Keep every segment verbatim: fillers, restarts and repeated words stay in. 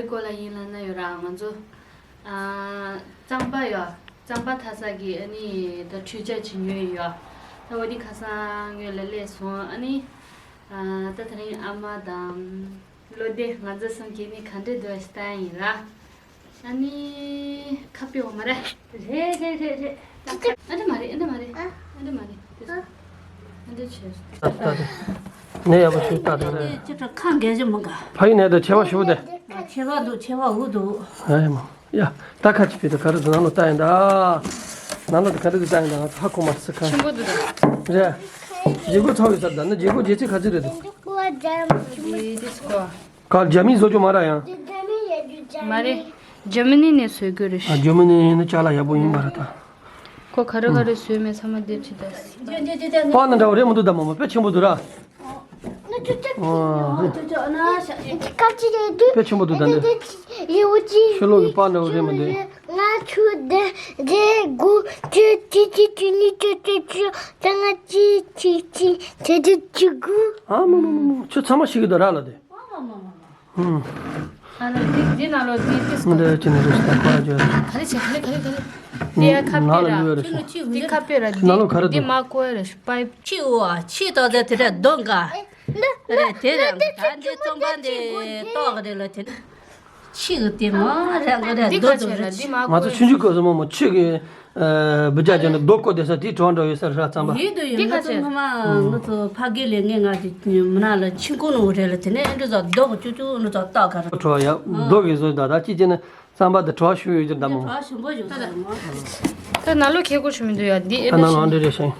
སྐོར་ལ་ཡིན་ལབ་ན་ཡོད་ར། ང་ཚོ་ཨ་གཙང་པ་ཡོད། གཙང་པ་ཐ་ས་གི་ཨ་ནི་ད་འཕྲུལ་ཆས་ཅིག་ཉོས་ཡོད། ད་འོ་དེ་ཁ་སང་སྔོན་ལ་སླེབས་སོང་། ཨ་ནི་ཨ་ད་དེ་རིང་ཨ་མ་དང་བློ་བདེ་ང་ཚོ་གསུམ་གྱིས་ནི་ག་འདྲ་འདུག་ལྟ་ཡ་ཡིན་ར། ཨ་ནི་ཁ་དཔེ་འོ་མ་རེད། རེད་རེད་རེད་རེད། ཨ་འདྲ་མ་རེད། ཨ་འདྲ་མ་རེད། ཨ་འདྲ་མ་རེད། ཨ་འདྲ་བྱས། ནས་ཡག་པོ་ཞིག་ལྟ་དང་། ཅི་ཁྲ་ཁ་འགལ་ཞིག་མི་འགའ། ཕ་གི་ནས་ད་ཆེ་བ་ཞུ་དེ། ཆེ་བ་འདུག་ཆེ་བ་འུ་འདུག་ཨེ་མ། ཡ། ད་ཁ་ཅིག་ཕི་ད་ག་རེ་འདུག་ནང་ལོ་ལྟ་ཡིན་ད། ནང་ལོ་ད་ག་རེ་འདུག་ལྟ་ཡིན་ད། ཧ་གོ་མ་སི་ཁ། ཆེན་པོ་འདུག་ད། རེད། རྗེ་སྒོ་ཚང་བའི་སར་ད་ནི་རྗེ་སྒོ་རྗེ་ཚེ་ག་ཚོད་རེད་འདུག་དེ་དེ་སྐོར། ག་རྒྱ་མིས་བཟོ་རྒྱུ་མ་ར་ཡང་། མ་རེད། འཇར་མ་ནི་ནས་བཟོས་དགོས་རེད། ཨ་འཇར་མ་ནི་ནི་ཅ་ལག་ཡག་པོ་ཡིན་པ་རེད་ད། ཁོ་ག་རེ་ག་རེ་བཟོས་མེད་ཚང་མ་འདེབས་ཅི་ད། པ་ན་འདྲ་བ་རེད་མི་འདུག་ད་མ་མ་དཔེ་ཆེན་པོ་འདུག་ར། དཔེ་ཆེན་པོ་འདུག་ད་འདི། ཕྱི་ལོགས་ཀྱི་པ་འདྲ་བ་རེད་མི་འདུག་ང་ཆུ་དེ་དེ་དགུ་བཅུ་གཅིག་གཅིག་གཅིག་གཉིས་གཅིག་གཅིག་གཅིག་ལྔ་གཅིག་གཅིག་གཅིག་དེ་དེ་གཅིག་དགུ། ཨ་མ་མ་མ་མ། ཁྱོད་ཚང་མ་ཤེས་ཀྱི་འདུག་ར་ལ་དེ། ཨ་ལ་འདི་འདི་ནང་ལོགས་འདི་ཏིས་ང་འདྲ་ཅི་ནས་རེས་ད་ཁོ་ར་བརྗོད། ག་རེ་བྱེད་ག་རེ་ག་རེ་ག་རེ། འདི་ཡ་ཁ་པེ་ར། ནང་ལོགས་ལུས་ཡ་རེད། འདི་ཁ་པེ་ར། ནང་ལོགས་ག་རེ་འདི་འདུག་མ་གོ་ཡ་རེད། པའི་ཕྱི་འོ་ཕྱི་ཏོག་ཙེ་དེ་འདྲ་རྡོ་འགའ་རེད། དེ་ར་ད་འདི་རྩོམ་པ་འདི་ཏོག་རེད་ལ་དེ་ཕྱི་གི་དེ་མ་ར་འགའ་ར་འདི་རྡོ་ག་འདུག་ཚེ་ར། རེད། འདི་མ་ང་གོ་ཚོ་ཡ་ཆུང་ཆུང་རེད། སྐབས་སུ་མོ་མོ་ཆུ་གི་ཨ་བུ་ཅག་ཅན་དུ་རྡོ་བརྐོས་བསྡད་ས་དེ་གྲོགས་འགྲོ་ཡོད་ས་ར་རྩམ་པ། ཡིན་དུ་ཡིན། འདི་ང་ག་ཚོ་ཚེ་སྔ་མ་ང་ཚོ་ཕ་གི་ལས་ངན་ང་དེ་མི་ནག་ལ་ཆིང་ཀུ་ནོ་རེད་ལ་དེ་ནས་ཨེ་འདྲ་ཟ་རྡོ་གི་ཅུ་ཅུ་ཨེ་འདྲ་ཟ་ཏག་ག་ར། གྲོགས་ཡ་རྡོ་གི་བཟོ་ད་ད་ཅི་ཅི་ནས་རྩམ་པ་དེ་གྲོགས་ཞུ་ཡོད་ཀྱི་ད་མོ། གྲོགས་ཞུ་འབོ་ཞུ་ད་མོ། ད་ནང་ལོགས་ཁེ་གོ་ཞུ་མི་འདུག་ཡ་འདི་ཨེ་ད་ནང་ལོགས་འདྲ་རེད་ཤིང་།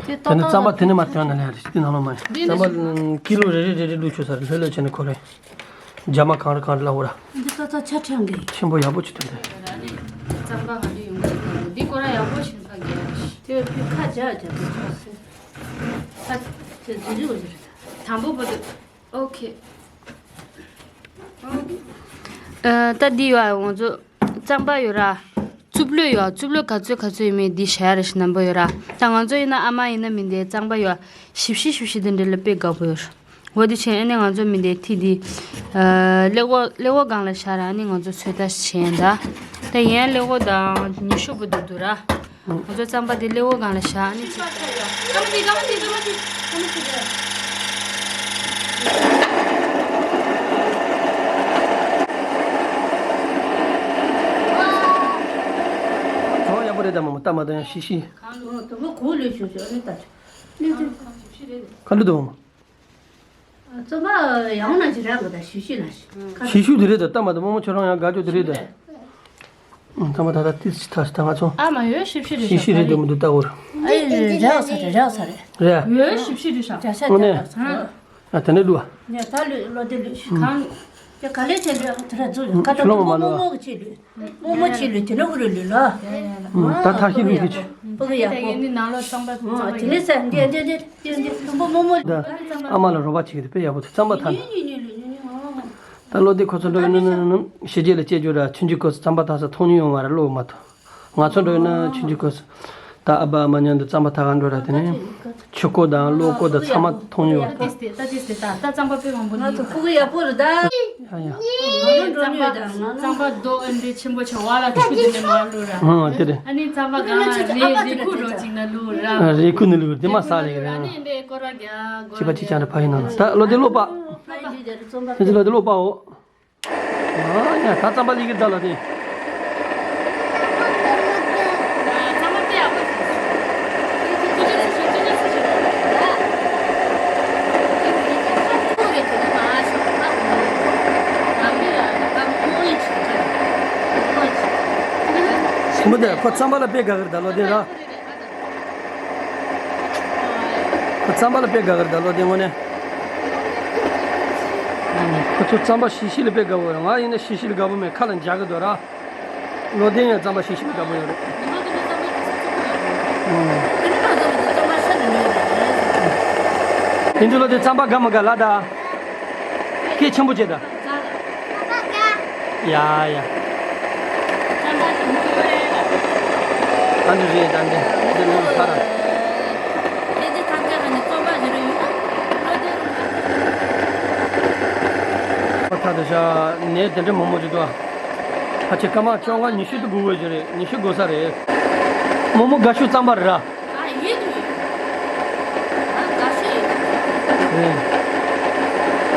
དེ་ནི་རྩམ་པ་དེ་ནི་མ་ཐོན་ན་ལས་རེད་དེ་ནང་ལོགས་མ་ཡིན། འདི་རྩམ་པ་ཀི་ལོ་རེ་རེ་རེ་རེ་བླུགས་ཆོག་ས་རེད། ལྷོད་ལྷོད་བྱས་ནས་ཁོ་རེད། རྒྱ་མ་གང་རེད་གང་རེད་ལ་འོ་ར། འདི་ཏག་ཏག་ཆ་ཕྲན་གི། ཆེན་པོ་ཡག་པོ་ཅིག་ཐོན་ཏེ། རྩམ་པ་ག་འདྲ་ཡོང་གི་འདུག་འདི་ཁོ་ར་ཡག་པོ་ཞིག་ས་རྒྱལ་རེད། དེ་བས་ཁ་རྒྱག་རྒྱག་པའི་ཆ་སེ། ཁ་དེ་རྫུན་རྫུན་བ་ཞིག་རེད། དང་པོ་པོ་དེ། ཨོ་ཁེ། ཨ་ད་འདི་ཡོད་ཨ་ང་ཚོ་རྩམ་པ་ཡོད་ར། རྩུབ་ལོས་ཡོད། རྩུབ་ལོས་ག་ཚོད་ག་ཚོད་ཡོད་མེད་འདི་བཤད་ཡ་རེ་ཞིག་རྣམ་པ་ཡོད་ར། ད་ང་ཚོ་ཡིན་ན་ཨ་མ་ཡིན་ན་མིན་ཏེ་རྩམ་པ་ཡོད། ཞིབ་ཞིབ་ཞིབ་ཞིབ་འདི་འདྲ་ལ་དཔེ་དགའ་པོ་ཡོད། འོ་དེ་བྱས་ཨ་ནི་ང་ཚོ་མི་འདི་ཐི་འདི། ཨ་ཀླད་ཀོར་ཀླད་ཀོར་སྒང་ལ་བཞག་ར། ཨ་ནི་ང་ཚོ་ཚོད་ལྟ་བྱས་ཡིན་ད། ད་ཡན་ཀླད་ཀོར་དང་ཉི་ཤུ་བུ་དུ་འདུག་ར། ང་ཚོ་རྩམ་པ་འདི་ཀླད་ཀོར་སྒང་ལ་བཞག་ཨ་ནི་ཅིག་གྲོགས་ཡག་པོ་རེད་ད་མོ་མོ་ལྟ་མ་ད་ཡང་ཤི་ཤི། དང་པོ་གོ་ལོས་ཞུ་ཞུ་ཨ་ནི་ལྟ་ཆོག་ག་འདྲ་འདུག་མོ། རྩོམ་པ་ཡང་ན་ཇི་རང་གི་ད་ཞུ་ཞུ་ལ་ཞུ། ཞུ་ཞུ་དེ་རེད་ད་ལྟ་མ་ད་མོ་མོ་ཁྱོད་རང་ཡང་དགའ་སྐྱོ་དེ་རེད་ད། ཨང་ཚང་མ་ད་ད་ཏིས་ཅི་ཐ་ཞི་ད་ང་ཚོ། ཨ་མ་ཡོད་ཞིབ་ཞིབ་རེད་ཞིབ་ཞིབ་རེད་འདུག་མི་འདུག་ལྟ་འོར། ཨེ་རེད་རེད་ས་རེད་རེད་ས་རེད། རེད། ཡོད་ཞིབ་ཞིབ་རེད་ས། དངོས་གནས། ཨ་དེ་ནས་ལུས་ཨ། ནས་ད་ལུས་ལོ་དེ་ལུས་ཤི་གང་། དེ་ག་ལས་ཆེ་ལུས་ཨ་དེ་ར་རྫུ་ཡོད་ཀ་ད་ཁྱོད་མོ་མོ་མོ་གི་ཆེ་ལུས། རྨོ་མོ་ཆེ་ལུས་དེ་ནས་འུ་རུ་ལུས་ལ། ད་ཐ་ཤི་ལུས་ཤི་ཆུ། ཕ་གི་ཡག་པོ། ཡིན་ནི་ནང་ལོགས་རྩམ་པ་རྩམ་པ་དེ་ནས་ཡིན། ས་འདི་འདི་འདི་འདི་འདི་རྨོ་མོ། ད་ཨ་མ་ལ་རོགས་པ་བྱེད་ཀྱི་དེ་དཔེ་ཡག་པོ་དེ་རྩམ་པ་ཐ་ན། ཉུ་ཉུ་ཉུ་ལུས་ཉུ་ཉུ་ང་ང་། ད་ལོ་འདི་ཁོ་ཚོ་འགྲོ་ཡོད་ན་ན་ན་ན་ཕྱི་རྒྱལ་ལ་སྐྱེས་རྒྱུ་ར་ཆུང་ཆུང་སྐབས་སུ་རྩམ་པ་ཐ་ས་མཐོང་མྱོང་ཡོད་མ་རེད་ལོ་མ་ཐོ། ང་ཚོ་འགྲོ་ཡོད་ན་ཆུང་ཆུང་སྐབས་སུ་ད་ཨ་ཕ་ཨ་མ་མཉམ་དུ་རྩམ་པ་ཐ་ག་འགྲོ་ར་དེ་ནས་ཆུ་ཀོ་དང་གློག་ཀོ་དང་ཚང་མ་མཐོང་མྱོང་ཡོད་ད། ད་ཏིས་ཏེ་ད་ཏིས་ཏེ་ད་ད་རྩམ་པ་དཔེ་མང་པོ་ང་ཚོ་ནི་ཕུ་གུ་ཡག་པོ་རེད་ད། ཡ་ཡ། ང་ཚོ་འགྲོ་ནི་ཡོད་ད་ང་ཚོ། རྩམ་པ་རྡོ་ཨེ་འདྲའི་ཆེན་པོ་ཆེ་བ་ལ་ཆུ་དེ་ནས་མར་བླུགས་ར། ཨང་དེ་རེད། ཨ་ནི་རྩམ་པ་གང་ལ་རེ་རེ་ཁུ་རོ་ཅིག་ན་བླུགས་ར། རེ་ཁུ་ནི་བླུགས་དེ་མ་ས་རེད་ར། ཨ་ནི་འདི་སྐོར་ར་རྒྱ་གཅིག་པ་གཅིག་ཆང་རེ་ཕ་ཡིན་ནང་ད་ལོ་དེ་ལོ་པ། ཕ་ཡིན་དེ་རེད་རྩམ་པ། དེ་ཚོ་ལོ་དེ་ལོ་པའོ། ཨ་ཡ་ད་རྩམ་པ་ལི་གིར་ད་ལོ་དེ། མི་དེ་ཁོ་རྩམ་པ་ལ་དཔེ་དགའ་གིར་ད་ལོ་དེ་ར། ཁོ་རྩམ་པ་ལ་དཔེ་དགའ་གི་རེད་ད་ལོ་དེ་དངོས་གནས། ཁོ་ཚོ་རྩམ་པ་ཤི་ཤི་ལ་དཔེ་དགའ་བོ་རེད། ང་ཡིན་ན་ཤི་ཤི་ལ་དགའ་བོ་མེད་ཁ་ལ་འཇག་གི་འདུག་ར། ལོ་དེ་ཡང་རྩམ་པ་ཤི་ཤི་ལ་དགའ་བོ་ཡོད་རེད། དེ་འདྲ་ལོ་དེ་རྩམ་པ་དགའ་མི་དགའ་ལ་ད། སྐད་ཆེན་པོ་བྱེད་ད། ཡ་ཡ། ཨ་འདྲ་རེད་ད་འདི་འདི་ལོ་ཁ་ར། ད་དེ་ཤ་ནས་དེ་འདྲའི་མང་མོ་ཅིག་འདུག་ཨ། ཕལ་ཆེར་སྐར་མ་བཅོ་ལྔ་ཉི་ཤུ་དུ་སྒུག་དགོས་ཀྱི་རེད། ཉི་ཤུ་འགོར་ས་རེད། མོག་མོག་དགའ་ཤོས་རྩམ་པ་རེད་ར། ཨ་ཡིན་འདུག་ཨ་དགའ་ཤོས་ཡིན་འདུག་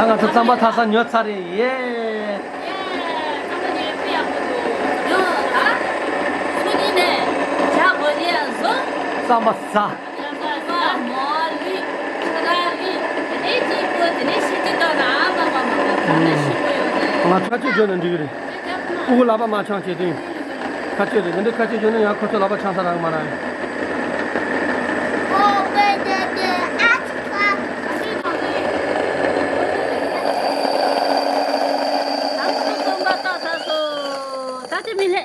ཨེ། ད་ང་ཚོ་རྩམ་པ་འཐག་ས་ཉོ་ཚར་རེད་ཡེ། ཡེ། རྩམ་པ་ཉོས་དཔེ་ཡག་པོ་འདུག་ཡོ་ད། སུ་ནི་ནས་ཇ་གོ་ལི་ཡ་བཟོ། རྩམ་པ་ཟ། ང་ཁ་ཆུ་བྱོན་ན་འགྲིག་གི་རེད། ཕྲུ་གུ་ལག་པ་མ་འཆང་བྱེད་དུས། ཁ་ཆུ་རེད། དེ་འདྲའི་ཁ་ཆུ་བྱོན་ན་ཡང་ཁོ་ཚོ་ལག་པ་འཆང་ས་རག་མ་རག་ཡིན། ད་དེ་མི་ལས།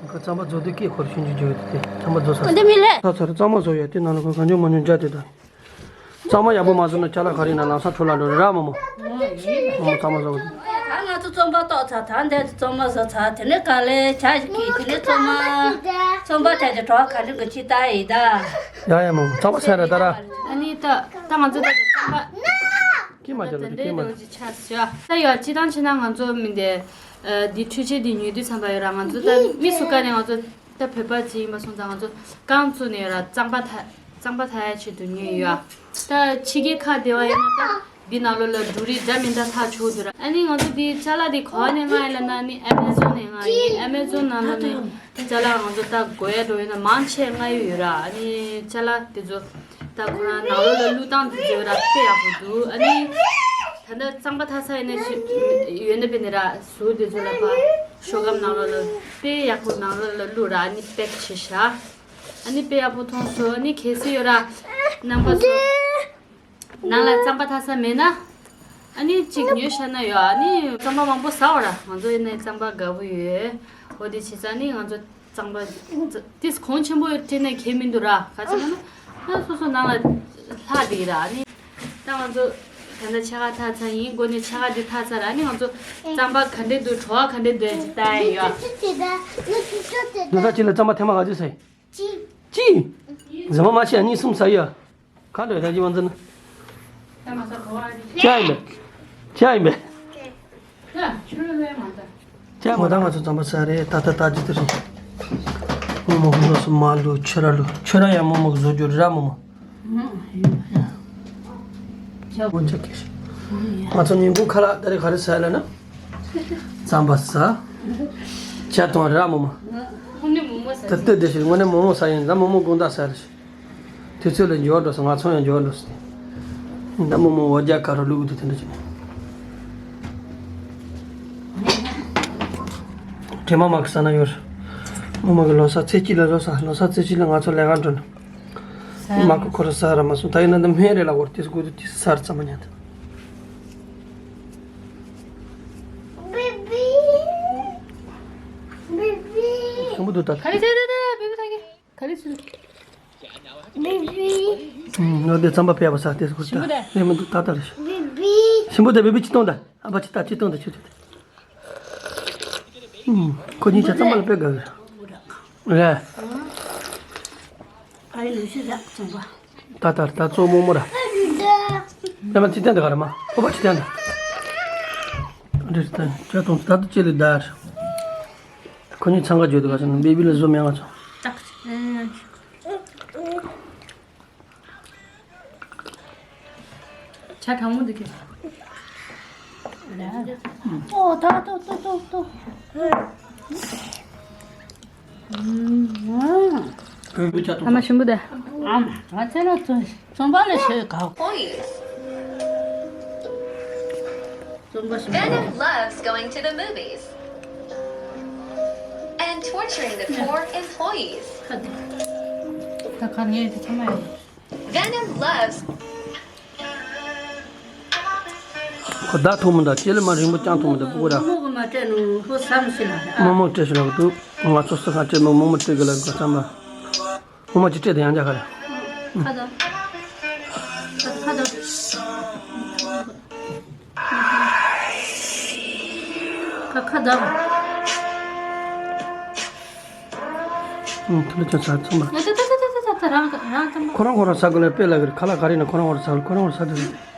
ཁོ་རྩམ་པ་བཟོ་དུས་སྐད་ཁོར་ཤུན་ཅིག་བརྗོད་ཡོད་དེ། རྩམ་པ་བཟོ་ས། འདི་མི་ལས། ས་ཚར་རྩམ་པ་བཟོ་ཡོད་དེ་ནང་ལ་ཁོ་གང་བྱུང་མ་བྱུང་འཇའ་དེ་དང་། རྩམ་པ་ཡག་པོ་མ་བཟོ་ན་ཅ་ལག་ག་རེ་ན་ལམ་སང་འཕྲོ་ལ་འགྲོ་རེད་ར་མོ་མོ། མོ་མོ་རྩམ་པ་བཟོ་གི། ད་ང་ཚོ་རྩམ་པ་བཏོག་ཚར། ད་འདས་རྩམ་པ་བཟོ་ཚར། དེ་ནས་ག་ལེ་ཇ་ཞིག་གིས་དེ་ནས་རྩམ་པ། རྩམ་པ་དེ་དེ་གྲོགས་ག་འདྲ་གི་ཅི་ལྟ་ཡི་ད། ཡ་ཡ་མོ་མོ་རྩམ་པ་ཟ་ར་ད་ར། ཨ་ནི་ད་ད་ང་ཚོ་ད་རྩམ་པ། ཀྱེ་མ་ཅ་ལག་ཀྱེ་མ། ད་ཡ་སྤྱི་བཏང་ཕྱིན་ན་ང་ཚོ་མི་འདི། འདི་འཕྲུལ་ཆས་འདི་ཉོ་དུས་ཙམ་པ་ཡོད་ར། ང་ཚོ་ད་མི་སུ་ག་ནས་ང་ཚོ་ད་བོད་པ་ཅིག་ཡིན་པ་སོང་ཙང་ང་ཚོ་རྐང་བཙུགས་ནས་ཡོད་ར། རྩམ་པ་འཐག་རྩམ་པ་འཐག་ཡ་ཆེད་དུ་ཉོས་ཡོད་ཨ། ད་ཕྱི་རྒྱལ་ཁག་བསྡད་པ་ཡིན་ན་ད་འདི་ནང་ལོགས་ལ་འབྲུ་རིགས་འདྲ་མི་འདྲ་འཐག་ཆོག་འདུག་ར། ཨ་ནི་ང་ཚོ་འདི་ཅ་ལག་འདི་ག་བ་ནས་མངགས་ཡིན་ལབ་ན་ནི་ཨེ་མེ་ཛོན་ནས་མངགས་ཡིན། ཨེ་མེ་ཛོན་ནང་ལ་ནི་ཅ་ལག་ང་ཚོ་ད་དགོས་ཡ་འགྲོ་ཡོད་ན་མང་ཆེ་མངགས་ཡོད་ཡོད་ར། ཨ་ནི་ཅ་ལག་དེ་ཚོ་ད་ཁོ་རང་ནང་ལོགས་ལ་བླུགས་སྟངས་དེ་ཚོ་ར་དཔེ་ཡག་པོ་འདུག་ཨ་ནི་ད་ལྟ་རྩམ་པ་འཐག་ས་ཡིན་ན་ཞིག་ཡོད་ན་དཔེ་ནི་ར་ཟུར་དེ་ཚོ་ལ་ཕར་ཤོག་སྒམ་ནང་ལོགས་ལ་དཔེ་ཡག་པོ་ནང་ལོགས་ལ་བླུགས་ར། ཨ་ནི་པེག་བྱས་བཞག་ཨ་ནི་དཔེ་ཡག་པོ་མཐོང་སོང་། ཨ་ནི་གལ་སྲིད་ཡོད་ར་རྣམ་པ་ཚོ་ནང་ལ་རྩམ་པ་འཐག་ས་མེད་ན། ཨ་ནི་གཅིག་ཉོས་བཞག་ན་ཡོད། ཨ་ནི་རྩམ་པ་མང་པོ་ཟ་བ་ར། ང་ཚོ་ཡིན་ནའི་རྩམ་པ་དགའ་པོ་ཡོད། འོ་དེ་བྱས་ཙང་ནི་ང་ཚོ་རྩམ་པ་ཏིས་གོང་ཆེན་པོ་སྤྲད་ནས་གལ་མི་འདུག་ར། ག་ཚོད་ན་ན་སོ་སོ་ནང་ལ་ལྷག་དེ་ར། ཨ་ནི་ད་ང་ཚོ་ད་ལྟ་ཕྱེད་ཀ་འཐག་ཚར་ཡིན། འགོ་ནས་ཕྱེད་ཀ་དེ་འཐག་ཚར་ར། ཨ་ནི་ང་ཚོ་རྩམ་པ་ག་འདྲས་འདུག་བྲོ་བ་ག་འདྲས་འདུག་ཅིག་ལྟ་ཡ་ཡོད། ད་ལྟ་ཅི་ལ་རྩམ་པ་ཐེངས་མ་ག་ཚོད་ཟ་ཡིན། གཅིག་གཅིག་རྫུན་མ་མ་བཤད། གཉིས་གསུམ་ཟ་ཡོད། ག་འདྲ་ཡོད་ད་ཅི་བ་འཛིན་ན། ཅི་ཡིན་པས། ཅི་ཡིན་པས། ཅི་ཡིན་པ་ད་ང་ཚོ་རྩམ་པ་ཟ་རེད། ད་ད་ད་ཅི་ད་རེད། མོག་མོག་གི་ལོ་སུ་མ་བླུགས་ཁྱོད་ར་བླུགས། ཁྱོད་ར་ཡང་མོག་མོག་བཟོ་རྒྱུ་ར་མོག་མོག་ཡ། ཡ། སྔོན་ཆད་ཀྱི། ང་ཚོ་ཉིན་གུང་ཁ་ལག་ད་རེས་ག་རེ་ཟ་ལབ་ན། རྩམ་པ་ཟ། ཇ་དང་ར་མོག་མོག་དངོས་གནས་མོག་མོག་ཟ། ད་ལྟོས་དེ་ཞིག་དངོས་གནས་མོག་མོག་ཟ་ཡིན། ད་མོག་མོག་དགོང་དག་ཟ་རེད། དུས་ཚོད་ལ་འགྱུར་བ་འགྲོ་སོང་། ང་ཚོ་ཡང་འགྱུར་བ་འགྲོ་སོང་། ད་མོག་མོག་འོ་ཇ་དཀར་རོ་བླུགས་འདུག་དེ་འདྲ་བྱས་ནས། དྲི་མ་མ་གི་ཟ་ན་ཡོད་རེད། མོག་མོག་གི་ལོ་གསར་ཚེས་གཅིག་ལ་ལོ་གསར། ལོ་གསར་ཚེས་གཅིག་ལ་ང་ཚོ་ལས་ཀ་འགྲོ་ན། མ་ཁོ་ཁོ་རང་ཟ་ར་མ་སོང་། ད་ཡིན་ན་འདི་སྨན་རེད་ལ་འོར་ཏིས་དགོས་དུས་ཏིས་ཟ་ར་ཙམ་མ་ཉན་ད། ཞིམ་པོ་འདུག་ད། ག་རེ་ཟེར་ད་ད་བེ་བི་ད་གི། ག་རེ་ཟེར། ཨུམ། ནོར་དེ་རྩམ་པ་ཕལ་པ་ཟ་དེ་སྐོར་ཞིམ་པོ་ད། ལས་མི་འདུག་ད་ད་རེ་ཞིམ་པོ་ད། བེ་བི་ཅི་གཏོང་ད། ཨ་ཕ་ཅི་ད་ཅི་གཏོང་ད་ཆུ་ཆུ་ད། ཨུམ། ཁོ་གཉིས་ཆ་རྩམ་པ་ལ་དཔེ་དགའ་གི་རེད། ཨ་ཡི་ལུས་ཤི་རག་ཚོང་པ། ད་ལྟ་ད་གཙོ་མོ་མོ་ར། ཨ་མ་ཅི་ཏན་ད་ག་ར་མ། ཕོ་པ་ཅི་ཏན་ད། འདྲེ་ད་ཅ་དང་ད་ད་ཅི་ལི་དར། ཁོ་གཉིས་ཚང་ག་བརྗོད་དུ་ག་ཚོད་ན་བེ་བི་ལ་བཟོ་མེད་ང་ཚོ། ཇ་གང་མོ་འདུག་གི། ཨོ་ད་ཏོ་ཏོ་ཏོ་ཏོ། ཨ་མ་ཞིམ་པོ་དེ། ཨ་མ་ང་ཚེ་ན་ཚོ་ཚོང་པ་ལ་ཤོད་ག། Employees. ཚོང་པ་ཞིམ་པོ། Venom loves going to the movies and torturing the poor employees. ད་ག་ངས་དེ་ཚང་མ་ཡིན། Venom loves. ཁོ་ད་ཐུང་མི་འདུག་ཅེ་ལི་མ་རིང་པོ་ཅང་ཐུང་མི་འདུག་ཕྲུ་གུ་ར། མོག་མོག་གི་མ་སྤྲད་ནོ་ཧོ་ཟ་མི་ཤེས་ལ། མོག་མོག་སྤྲད་ཤེས་ལ་འདུག་ང་ཚོ་སུ་གང་སྤྲད་མོག་མོག་མོག་མོག་སྤྲད་གི་ལ་ག་ཚང་མ། མོག་མོག་ཅི་སྤྲད་དེ་ཡང་འཇག་ག་ར། ཁ་ད། ཁ་ཁ་ད། ཁ་ཁ་ད། ཨུམ། ཐུ་ལུ་ཅང་ཚ་ཚང་མ། ད་ད་ད་ད་ད་ད་རང་རང་ཚང་མ། ཁོ་རང་ཁོ་རང་ཟ་དགོས་ལ་དཔེ་ལ་གི་ར། ཁ་ལག་ག་རེ་ན་ཁོ་རང་ཁོ་རང་ཟ་དགོས། ཁོ་རང་ཁོ་རང་ཟ་དགོས།